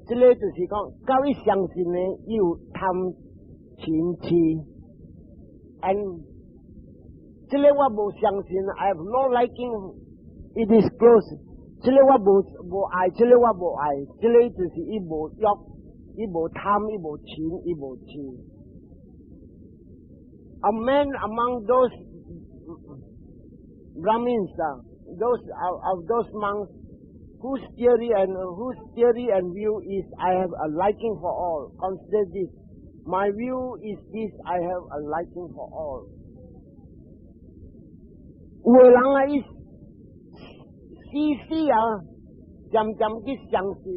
這个就是講，到伊相信呢，有貪嗔痴，and 這个我無相信，I have no liking，it is close，這个我無無愛，這个我無愛，這个就是伊無欲，伊無貪，伊無嗔，伊無痴。A man among those Brahmins, those of those monks whose theory and view is I have a liking for all. Consider this. My view is this: I have a liking for all. 有的人啊，伊死死啊，漸漸去相信，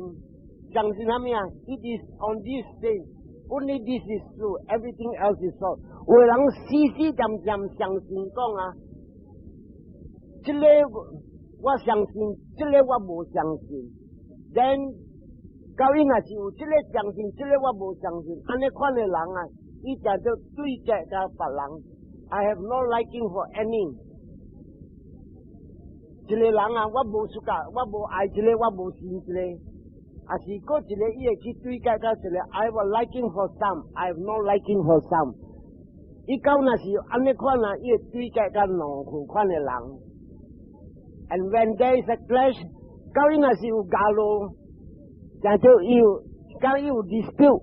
相信啥物啊？It is on this day， Only this is true, everything else is false。有的人死死恬恬相信講啊，這个我相信，這个我無相信。Then 到伊若是有這个相信，這个我無相信，按呢款的人啊，伊就做對決佮別人。I have no liking for any。一个人啊，我無 suka，我無愛這个，我無信這个。啊是閣一个，伊會去對決佮一个，I have a liking for some, I have no liking for some。伊到若是按呢款啊，伊會對決佮兩款的人。And when there is a clash，到伊若是有交路，定著有，到伊有 dispute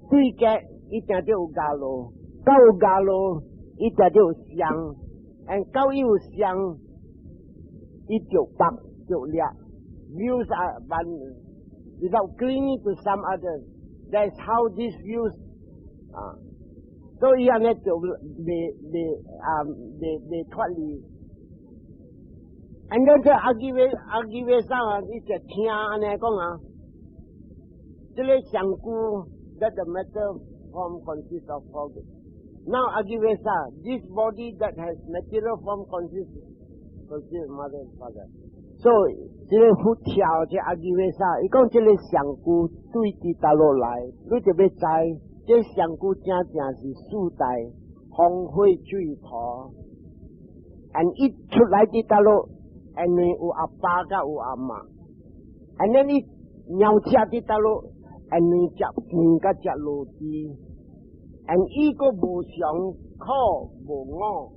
對決，伊定著有交路，到有交路，伊定著有相，and 到伊有相，伊就縛就掠，views are one without clinging to some others. That's how these views 啊，所以按呢就袂袂啊袂袂脫離。And then 這阿基維阿基維上啊，伊就聽按呢講啊，這个上古 that the matter form consists of four. Now Aggivessana, this body that has material form consists mother and father. 所以這个佛跳這阿基維薩，伊講這个上古對佇佗落來，你就欲知，這上古正正是四大風火水土，and 伊出來佇佗落，因為有阿爸佮有阿媽，and then 伊鳥食佇佗落，因為食飯佮食落地，and 伊閣無常苦無我，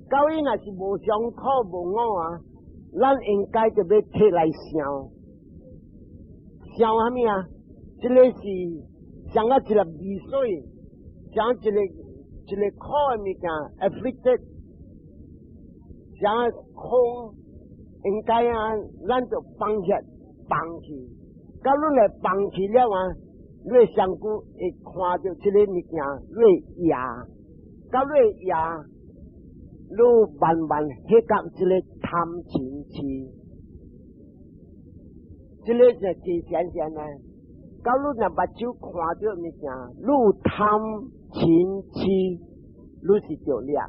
到伊若是無常苦無我啊，咱應該就欲提來想，想啥物啊？這个是想啊一粒味水，想一个一个苦的物件，afflicted，想空，應該啊，咱就放下放棄。到你來放棄了啊，你的雙顧會看著這个物件，你會掖，到你會掖，你慢慢彼覺這个貪嗔癡，這个就真顯現啊。到你若目睭看著物件，你有貪嗔癡，你是著掠。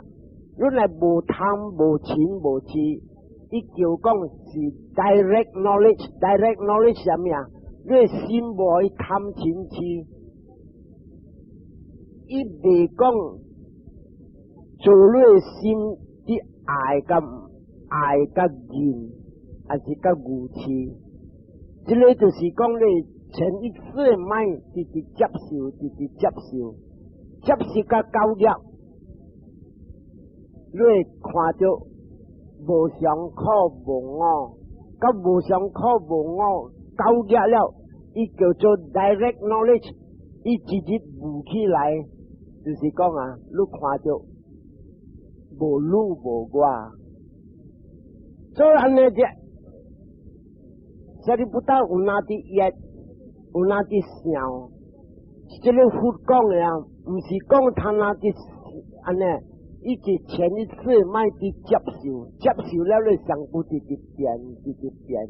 你若無貪無嗔無癡，伊叫講是 direct knowledge，direct knowledge 啥物啊？你的心無去貪嗔癡，伊袂講做你的心佇愛佮愛佮仁，還是佮愚癡？這个就是講你前一世的 mind 直直接受，直直接受，接受甲到了，你會看著無常苦無我，佮無常苦無我到了，伊叫做 direct knowledge，伊直接悟起來，就是講啊，你看著無汝無我，所以按呢這，舍利弗有哪佇憶，有哪佇想，這个佛講的啊，毋是講他哪佇按呢，伊是前一世莫佇接受，接受了你上古直直變，直直變。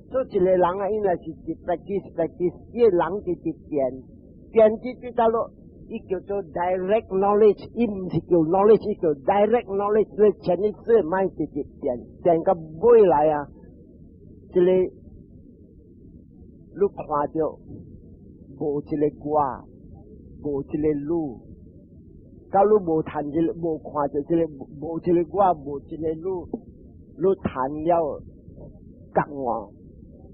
所以一个人啊，應該是一 practice practice，伊个人直直變，變直直到落，伊叫做 direct knowledge，伊毋是叫 knowledge，伊叫 direct knowledge。你前一世莫直直變，變到尾來啊，這个你看著無這个我，無這个汝，到你無談這个，無看著這个，無這个我，無這个汝，你談了覺悟。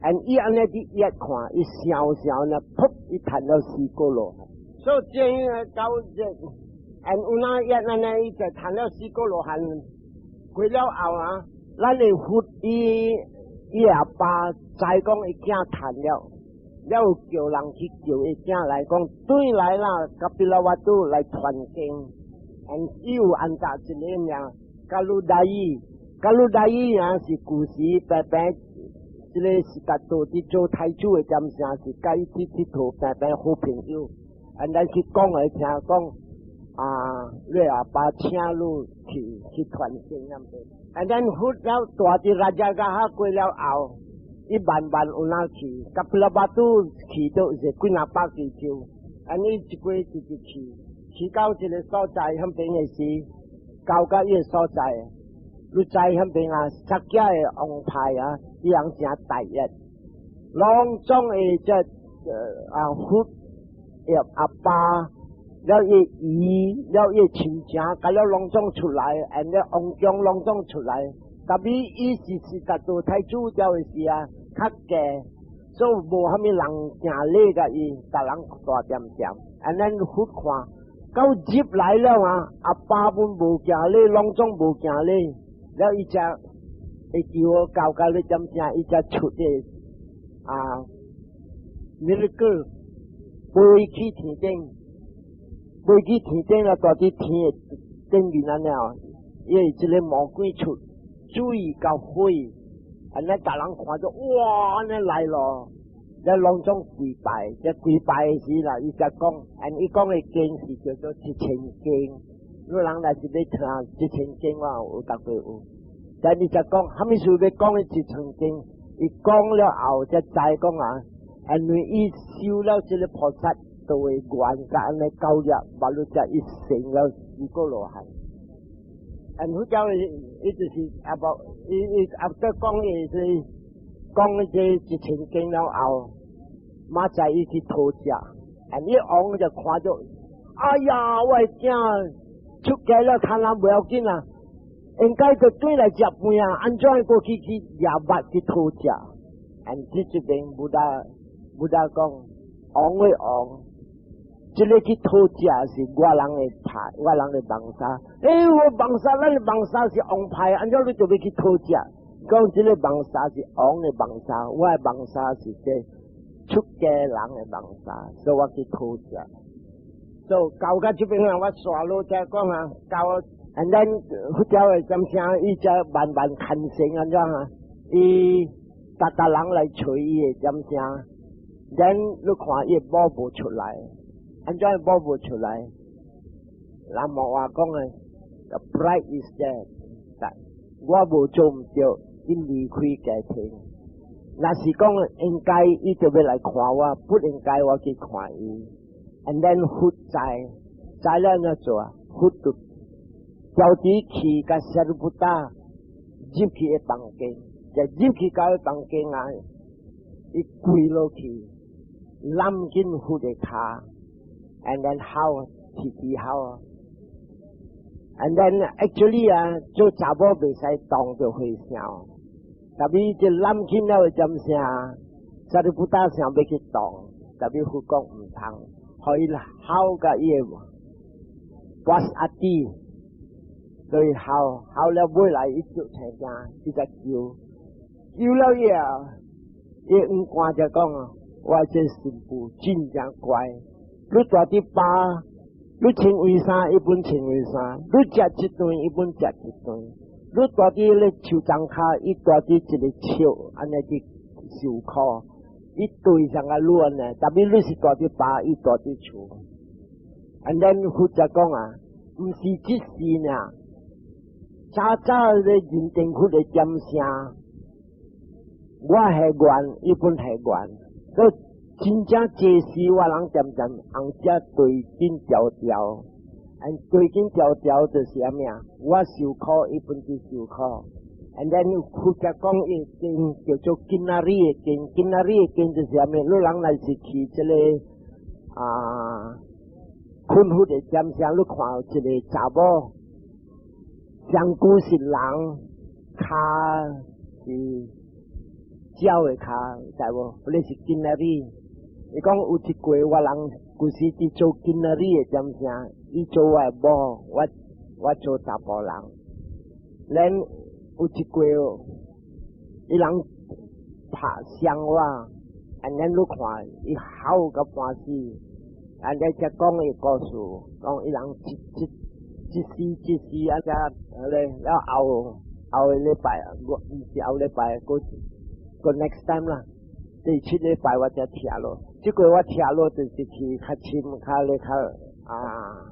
And 伊按呢佇一看，伊想想呢，噗，伊談了四果羅漢。所以這樣到這，and 有哪一按呢，伊就談了四果羅漢。過了後啊，咱的佛伊伊阿爸知講伊囝談了，了叫人去叫伊囝來講，轉來啦，卡比拉瓦都來傳經。And 伊有安怎一个名，卡魯達伊，卡魯達伊啊是舊時白白。這个是達多佇做太子的點聲，是佮伊去𨑨迌，平平好朋友。啊，咱去講來聽講，啊，你阿爸請你去去傳經咁樣。啊，咱佛了蹛佇拉遮加哈過了後，伊慢慢有哪去，卡比拉巴都去到是幾若百幾洲。按呢一過直直去，去到這個所在彼邊的時，到到伊個所在，你知彼邊啊，薩迦的王派啊，伊人誠大熱，攏總的這啊佛阿爸，了伊姨，了伊親情，共了攏總出來，按呢王宮攏總出來，特別伊是悉達多太子了的時啊，較低。所以無蝦米人行禮共伊，逐人大點點。按呢佛看，到入來了啊，阿爸本無行禮，攏總無行禮，了伊才會叫我教教你點聲，伊才出的啊，miracle 飛去天頂，飛去天頂了，蹛佇天的頂面按呢，伊會這個魔鬼出水佮火。按呢，逐人看著，哇！按呢來咯，咧攏總跪拜，這跪拜的時啦，伊才講，按伊講的經是叫做一千經。你人若是欲聽一千經，我有逐個有。但伊才講，蝦米事欲講的一千經？伊講了後，才知講啊，因為伊修了這個菩薩道的願，佮按呢教業，馬路才伊成了四果羅漢。按佛教的，伊就是阿伯，伊伊阿伯講的是講這一千經了後，馬仔伊去討食，按伊王就看著，哎呀，我的囝出家了，看人袂要緊啊，應該就轉來食飯啊，按怎過去去掠肉去討食？按這這邊 Buddha 講，王的王。這個去討食是我人的派，我人的 vamsa。欸，我 vamsa，咱的 vamsa 是王派，按怎你就欲去討食？講這個 vamsa 是王的 vamsa，我的 vamsa 是這出家人的 vamsa，所以我去討食。就到到這邊啊，我煞落才講啊，到，and then 佛教的點聲，伊才慢慢牽成按怎啊？伊逐逐人來揣伊的點聲，then 你看伊某無出來。按怎某無出來？人無話講的，the bride is dead，但我無做毋著，伊離開家庭。若是講應該，伊就欲來看我，不應該我去看伊。And then 佛知，知了按怎做啊？佛就調佇去共 Sariputta 入去的房間，就入去到房間啊，伊跪落去，攬緊佛的跤。And then 哭，啼啼哭。And then actually 啊，做查某袂使當著和尚，特別這攬緊了的點聲，Sariputta 想欲去動，特別佛講毋通，予伊哭共伊的 boss 阿弟，所以哭哭了尾來伊就聽見，伊才叫，叫了以後，伊五官就講啊，我這新婦真正乖。你蹛佇巴，你穿為衫，伊本穿為衫；你食一頓，伊本食一頓。你蹛佇咧樹叢跤，伊蹛佇一個笑，按呢佇受苦。伊對上個你按呢，特別你是蹛佇巴，伊蹛佇厝。And then 佛才講啊，毋是這時呢，早早咧認定佛的點聲，我係願，伊本係願，所以真正這時我人點點紅只對緊條條，and 對緊條條就是啥物啊？我受苦，伊本佇受苦。And then 佛才講一經叫做 Kinnari 的經，Kinnari 的經就是啥物？你人若是去這個啊，困佛的點聲，你看一個查某，上軀是人，跤是鳥的跤，知無？彼是 Kinnari。伊講有一過我人舊時佇做 Kinnari 的點聲，伊做我的某，我做查埔人。咱有一過，伊人拍傷我，按呢你看伊哭甲半死，按呢才講伊故事，講伊人一一一時一時啊，才咧了後後個禮拜，我毋是後禮拜，閣閣 next time 啦。第七禮拜我才聽落，這個我聽落就是去較深、較咧較啊，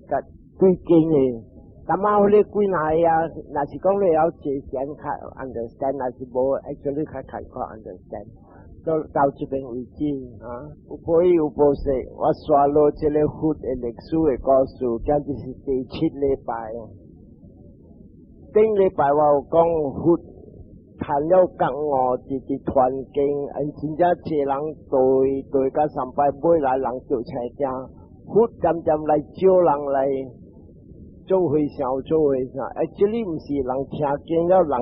較對經的。感覺彼個幾若個啊，若是講你會曉坐禪較 understand，若是無 actually 較較較 understand。到這邊為止啊！有報有報說，我刷落這个佛的歷史的故事，今日是第七禮拜。頂禮拜我有講佛談了覺悟，直直傳經，因真正濟人對對甲三擺尾來人就請驚，佛漸漸來招人來做和尚，做和尚。哎，這裡毋是人聽經了，人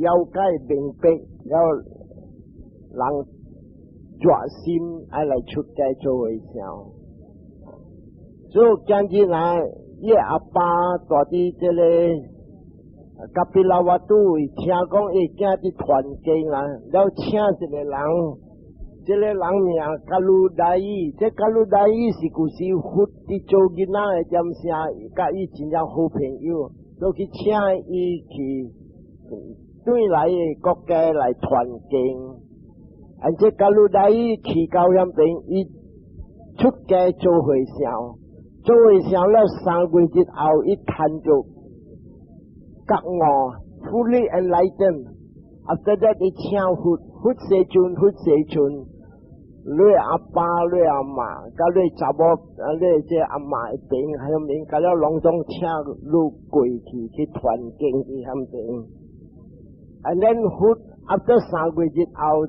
了解明白了，人決心愛來出家做和尚。所以今日來，伊阿爸住佇這个 Kapilavatthu 聽講伊囝佇傳經啊，了請一個人，這個人名 Kaludayi，這 Kaludayi 是舊時佛佇做囡仔的點聲，佮伊真正好朋友，都去請伊去對來的國家來傳經。啊，這 Kaludayi 去到遐邊，伊出家做和尚，做和尚了3個月之後，伊談著覺悟，fully enlightened。After that，伊請佛，佛世尊，佛世尊，你阿爸，你阿媽，佮你查某，你這阿媽的邊，遐面，佮了攏總請你過去去傳經去遐邊。And then 佛 after 3個月之後，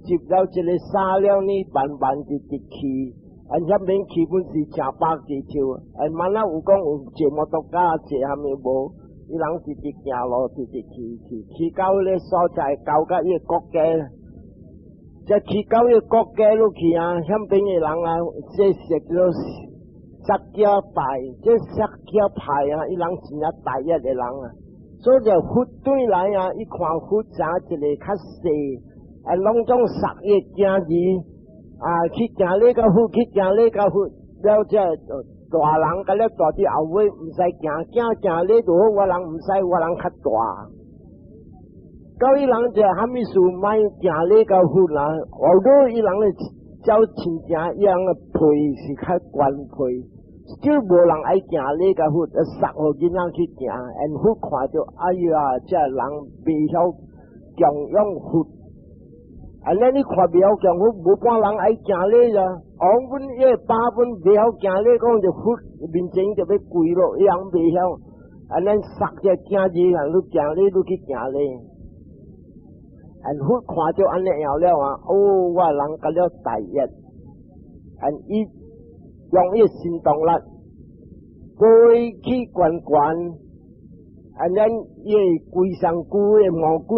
接了這个沙了呢，慢慢直直去。啊，遐邊基本是成百幾樹，啊，慢仔有講有坐摩托卡，坐啥物無？伊人直直行路，直直去去去到彼个所在，到甲伊个國家，這去到伊個國家落去啊，遐邊的人啊，這是叫做薩迦派，這薩迦派啊，伊人真正大一的人啊，所以就佛對來啊，伊看佛像一个較細，啊，攏總殺伊囝兒啊，去行禮佮佛，去行禮佮佛，了這大人佮了大佇後尾毋使行，行行禮就好，我人毋使，我人較大。到伊人就蝦米事莫行禮佮佛啦，後尾伊人咧走親情，伊人的皮是較懸皮，就無人愛行禮佮佛，殺予囡仔去行，and 佛看著，哎呀，這人袂曉供養佛。啊，咱你看袂曉供佛，無半人愛行禮啦。王本伊個爸本袂曉行禮，講就佛面前就欲跪落，伊人袂曉。啊，咱殺這囝兒啊，你行禮，你去行禮。啊，佛看著按呢樣了啊，哦，我人甲了大業，啊，伊用伊神動力飛去懸懸，啊，咱伊個規身軀的毛管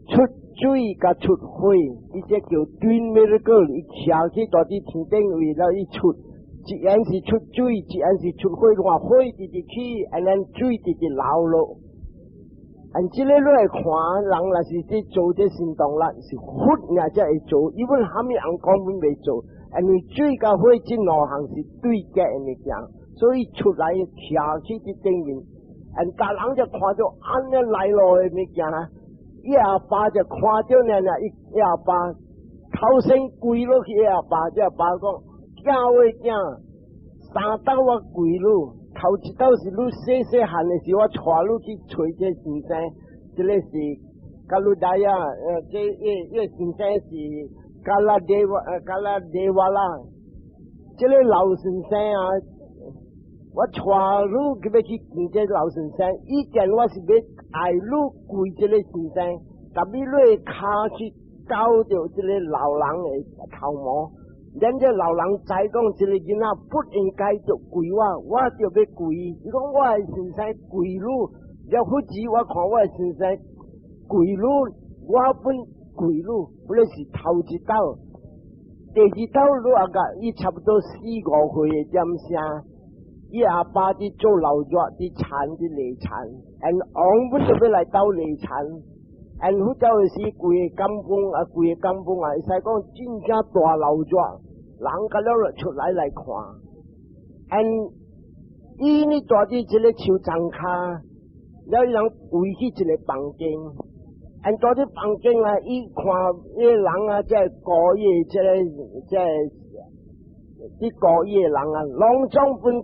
出水佮出火，伊這叫 twin miracle，伊徛去蹛佇天頂位了，伊出，一樣是出水，一樣是出火，看火直直起，and then 水直直流落。按這个你來看，人若是佇做這神動力，是佛爾才會做，伊本蝦米人講本袂做，因為水佮火這兩項是對決的物件，所以出來徛去佇頂面，按逐人就看著按呢來落的物件啊。伊阿爸就看著爾爾，伊阿爸頭先跪落去，伊阿爸這阿爸講：囝喂囝，三斗我跪你，頭一斗是你細細漢的時，我帶你去揣這先生，這个是 Kaludayi，這伊伊先生是 Kaladewa，Kaladevala，這个老先生啊，我帶你去欲去見這老先生，以前我是欲愛你跪這个先生，特別你跤去勾著這个老人的頭毛，咱這老人知講這个囡仔不應該就跪我，我就欲跪。伊講我的先生跪你，了佛子我看我的先生跪你，我本跪你，本來是頭一斗，第二斗你阿個伊差不多四五歲的點聲。伊阿爸佇做老熱，佇田佇犁田，and 王本就欲來鬥犁田，and 佛教的時規个甘風啊，規個甘風啊，會使講真正大老熱，人甲了出來來看，and 伊呢蹛佇這個樹叢跤，了伊人圍去一個房間，and 蹛佇房間啊，伊看伊個人啊，這個顧伊這个這佇顧伊的人啊，攏總本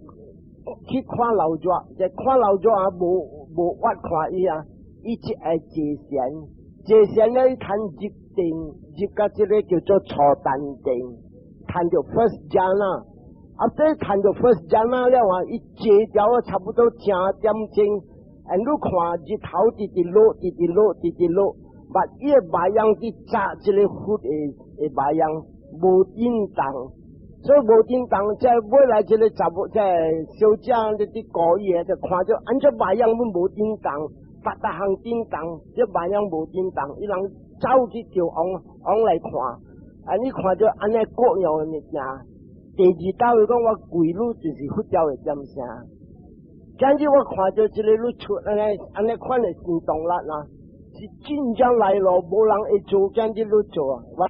去看老熱，這看老熱啊，無無法看伊啊，伊只愛坐禪，坐禪了伊趁入定，入到這个叫做初禪定，趁著 first jhana。啊，這趁著 first jhana 了啊，伊坐掉啊，差不多正點鐘，and 你看日頭直直落，直直落，直直落，but 伊的目睭佇眨這个佛的目睭無振動，所以無振動，這尾來這个查某，這小姐咧佇顧伊的，就看著按怎目睭攏無振動，逐逐項振動，這目睭無振動，伊人走去叫王王來看，啊，你看著按呢各樣的物件。第二道伊講我跪汝就是佛教的點聲，今日我看著這个你出按呢按呢款的行動力啦，是真正來咯，無人會做，今日你做啊。我